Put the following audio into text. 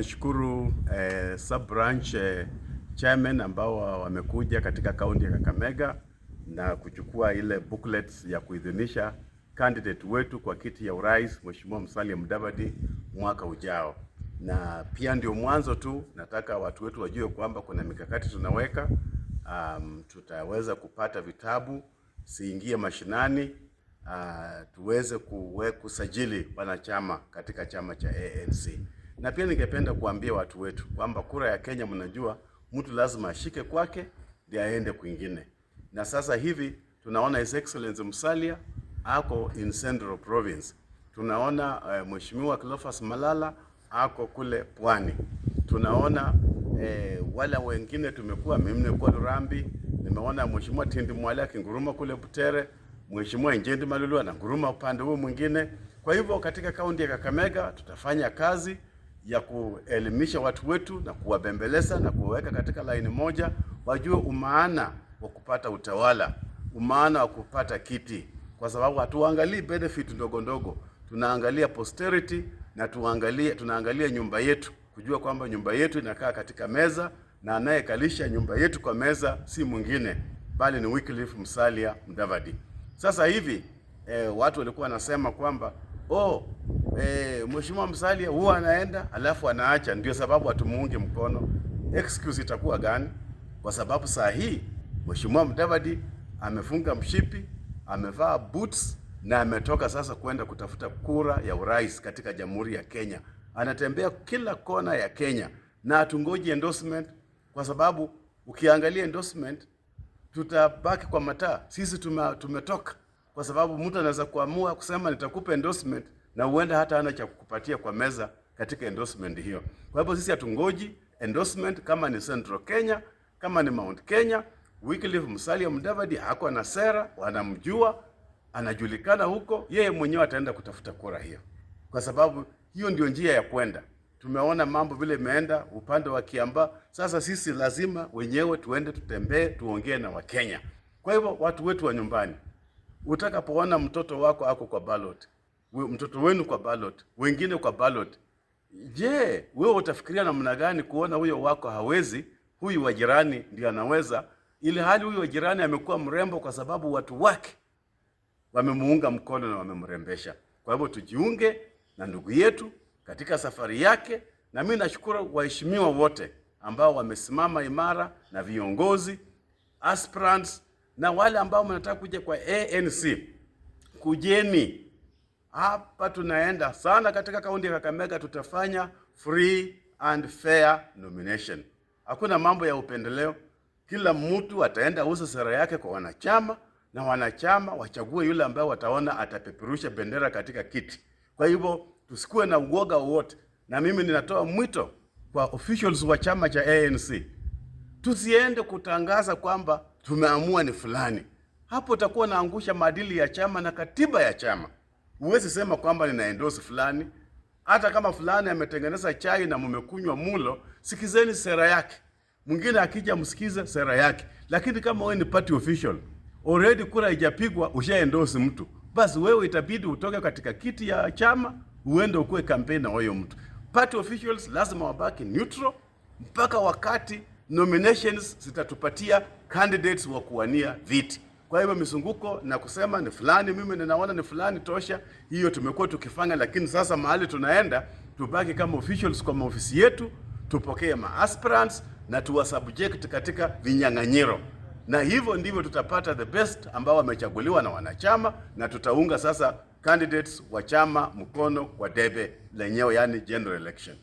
Nashukuru sub branch chairman ambao wamekuja katika kaunti ya Kakamega na kuchukua ile booklets ya kuidhinisha candidate wetu kwa kiti ya urais, Mheshimiwa Musalia Mudavadi, mwaka ujao. Na pia ndio mwanzo tu, nataka watu wetu wajue kwamba kuna mikakati tunaweka. Tutaweza kupata vitabu siingie mashinani, tuweze kusajili wanachama katika chama cha ANC. Na pia ningependa kuambia watu wetu kwamba kura ya Kenya, mnajua mtu lazima ashike kwake ndiye aende kwingine. Na sasa hivi tunaona His Excellency Musalia ako in Central Province, tunaona Mheshimiwa Cleophas Malala ako kule Pwani, tunaona wale wengine tumekuwa, mimi nimekuwa Lurambi, nimeona Mheshimiwa Tindi Mwale akinguruma kule Butere, Mheshimiwa Injendi Malulu ananguruma upande huo mwingine. Kwa hivyo katika kaunti ya Kakamega tutafanya kazi ya kuelimisha watu wetu na kuwabembeleza na kuwaweka katika laini moja, wajue umaana wa kupata utawala, umaana wa kupata kiti, kwa sababu hatuangalii benefit ndogo ndogo, tunaangalia posterity na tunaangalia nyumba yetu, kujua kwamba nyumba yetu inakaa katika meza na anayekalisha nyumba yetu kwa meza si mwingine bali ni Wycliffe Musalia Mudavadi. Sasa hivi watu walikuwa wanasema kwamba oh, Mheshimiwa Musalia huwa anaenda alafu anaacha, ndio sababu hatumuungi mkono. Excuse itakuwa gani? Kwa sababu saa hii Mheshimiwa Mudavadi amefunga mshipi, amevaa boots na ametoka sasa kwenda kutafuta kura ya urais katika Jamhuri ya Kenya. Anatembea kila kona ya Kenya na hatungoji endorsement, kwa sababu ukiangalia endorsement tutabaki kwa mataa. Sisi tumetoka kwa sababu mtu anaweza kuamua kusema nitakupa endorsement na huenda hata hana cha kukupatia kwa meza katika endorsement hiyo. Kwa hivyo sisi hatungoji endorsement, kama ni Central Kenya, kama ni Mount Kenya. Wycliffe Musalia Mudavadi ako na sera, wanamjua, anajulikana huko, yeye mwenyewe ataenda kutafuta kura hiyo, kwa sababu hiyo ndio njia ya kwenda. Tumeona mambo vile imeenda upande wa Kiambaa. Sasa sisi lazima wenyewe tuende tutembee, tuongee na Wakenya. Kwa hivyo watu wetu wa nyumbani, utakapoona mtoto wako ako kwa ballot, mtoto wenu kwa ballot, wengine kwa ballot, je, wewe utafikiria namna gani kuona huyo wako hawezi, huyu wa jirani ndio anaweza, ili hali huyu wa jirani amekuwa mrembo kwa sababu watu wake wamemuunga mkono na wamemrembesha. Kwa hivyo tujiunge na ndugu yetu katika safari yake, na mimi nashukuru waheshimiwa wote ambao wamesimama imara na viongozi aspirants na wale ambao mnataka kuja kwa ANC, kujeni hapa. Tunaenda sana katika kaunti ya Kakamega, tutafanya free and fair nomination. Hakuna mambo ya upendeleo. Kila mtu ataenda uza sera yake kwa wanachama na wanachama wachague yule ambaye wataona atapeperusha bendera katika kiti. Kwa hivyo tusikuwe na uoga wowote, na mimi ninatoa mwito kwa officials wa chama cha ANC, tusiende kutangaza kwamba tumeamua ni fulani. Hapo utakuwa naangusha maadili ya chama na katiba ya chama. Huwezi sema kwamba nina endorse fulani, hata kama fulani ametengeneza chai na mmekunywa mulo, sikizeni sera yake. Mwingine akija msikize sera yake, lakini kama wewe ni party official already, kura haijapigwa, usha endorse mtu, basi wewe itabidi utoke katika kiti ya chama uende ukuwe campaign na huyo mtu. Party officials lazima wabaki neutral mpaka wakati nominations zitatupatia candidates wa kuwania viti. Kwa hivyo mizunguko na kusema ni fulani, mimi ninaona ni fulani, tosha. Hiyo tumekuwa tukifanya, lakini sasa mahali tunaenda tubaki kama officials kwa maofisi yetu, tupokee ma aspirants na tuwa subject katika vinyang'anyiro, na hivyo ndivyo tutapata the best ambao wamechaguliwa na wanachama, na tutaunga sasa candidates wa chama mkono kwa debe lenyewe, yani general election.